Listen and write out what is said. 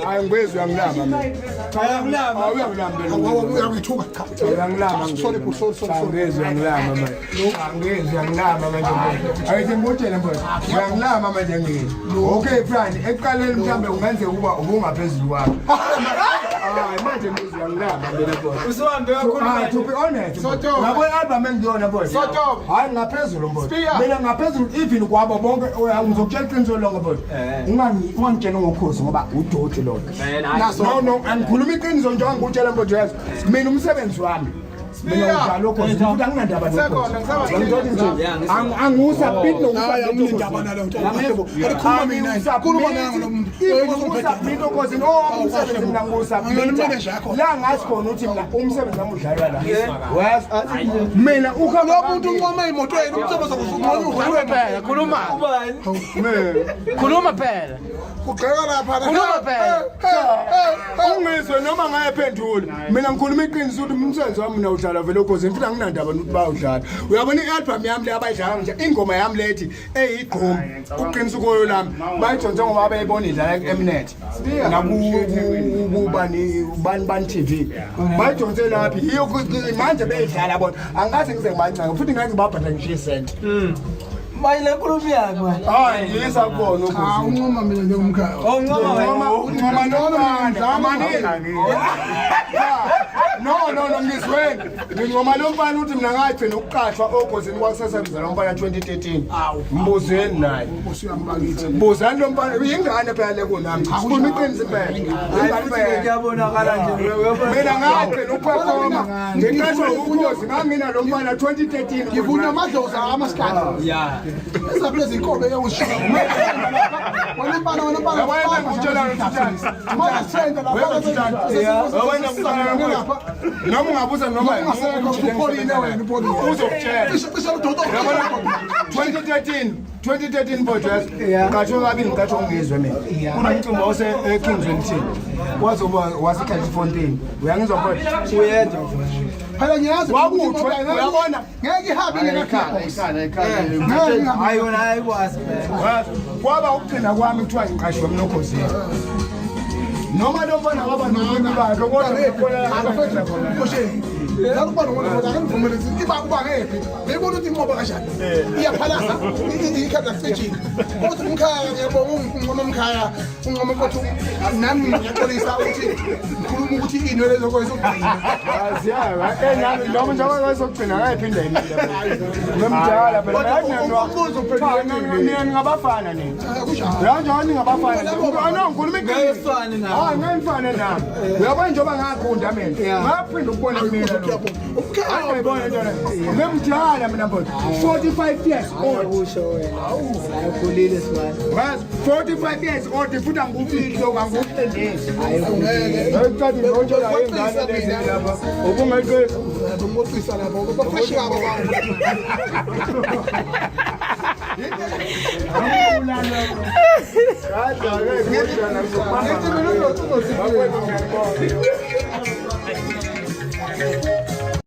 Hayi ngibezwe uyangilamba mina. Uyangilamba. Hayi uyangilamba. Uyangithuka cha. Uyangilamba. Sorry bro, sorry sorry. Ngizwe uyangilamba manje. Ngizwe uyangilamba manje. Ayithi ngikutshele mfowethu. Uyangilamba manje ngizwe. Okay fine. Ekuqaleni mhlambe kungenzeka ukuba ubungaphezulu kwakho. Hayi manje ngizwe uyangilamba mina mfowethu. Usuhambe kakhulu Ah, manje. to be honest. Soto. Yabo i-album engiyona boy. Soto. Hayi ngaphezulu mfowethu. Spear. Mina ngaphezulu even kwabo bonke oya, ngizokutshela iqiniso lonke mfowethu. Eh. Ungangitsheli ngokhozi ngoba udoti lona. Vele, hayi. Naso. No no angikhuluma iqiniso nje angikutshela mfowethu yazi. Mina umsebenzi wami mina Spear. ngidlala ukhozi futhi anginandaba Ngisekhona, ngisaba- Yeah, ngisaba. Angiwusubmit Hayi anginendaba nalo nto. Alikhuluma mina. Khuluma nango lo muntu. nokusubmit ukhozi no umsebenzi mina Ngiyona ngiwusubmit manager yakho. la ngazi khona ukuthi mina umsebenzi wami udlalwa la wazi mina ukhamba Lo muntu uncoma imoto yenu umsebenzi usunqonya Khuluma phela, khuluma. Ubani? Khuluma phela. Ugxeka lapha. Khuluma phela. Ungizwe noma ngayephendula mina ngikhuluma iqiniso ukuthi umsebenzi wami mina udlala vele ukhozini futhi anginandaba nokuthi bayawudlala uyabona i-album yami le abayidlala nje ingoma yami lethi eyigqomu uqinisa ukoyo lami bayijonse ngoba beyibona idlala ku-mnet nakubani bani bani TV bayijonse laphi yiyo manje beyidlala bona angikaze ngize ngibancenge futhi ngeke ngibabhadale ngisho isenti. Manje le nkulumo yakhe manje. Hayi yisa kubona Cha ukhozini. uncoma mina njengomkhaya. Oh ncoma wena. Ncoma uncoma nomandla amaningi. No no no ngizweni. Ngincoma lo mfana ukuthi mina ngagcina ukuqashwa okhozini kwakusesebenza lo mfana 2013. Mbuzeni naye. Nkosi yami bakithi. Buzani lo mfana ingane phela le kunami. Sikhuluma iqiniso impela. Hayi Ingane futhi phela. kuyabonakala nje. Uyabona. Mina ngagcina ukuperforma ngiqashwa ukhozi ngangina lo mfana 2013. Ngivuna amadlozi amasikhathi. Yeah. Ezaphi lezi inkobe eyawushiya. Wena mfana wena mfana. Yabona ngikutshela ukuthi Manje trend lapha. Wena Thutshana. Wena mfana Lapha. Noma ungabuza noma Ungasekho upholile wena upholile. Uzokutshela. Cishe cishe udodo. Yabona 2013 2013 Bojas ngiqashwe kabili ngiqashwe ngizwe mina kunomcimbi wase eKingswell wazoba waseCalifornia uyangizwa mfowethu Uyedwa. Phela ngiyazi Wakuthwe, uyabona? Ngeke ihambe ngekhaya. Hayi yona ayikwazi phela. Kwaba ukugcina kwami kuthiwa ngiqashwe mina okhozini noma lo mfana waba nolimi lwakhe kodwa ngikholelwa khona. Lakuba nomuntu akangivumele ukuthi iba kuba ngephi. Beyibona ukuthi inqoba kanjani. Iyaphalaza ikhanda cijile. Kodwa umkhaya ngiyabonga uncoma umkhaya uncoma ukuthi nami ngiyaxolisa ukuthi ngikhuluma ukuthi inwele zokugcina. Aziyayo, nami noma njengoba kwezokugcina akayiphinda yimina. Ngimdala phela Umbuzo uphendulekile. nina ningabafana nina. Kunjalo. Uyabona ningabafana. No, ngikhuluma iqiniso. Ngeke ufane nami. Hayi, ngeke ngifane nami. Uyabona njengoba ngagunda mina. Ngaphinda ukubona mina lo. Umkhaya Angiyibona into le. Ngimdala mina mfowethu. 45 years old. Usho wena. Hayi ukhulile sibani. Wazi 45 years old futhi angikufihli lokho angikuhlendezi. Ngeke. Ngicela ngotshela ingane lezi lapha. Ubungayiqeda. Bamxoxisa lapho bafresh kabo abantu. Ngithi mina uzothi.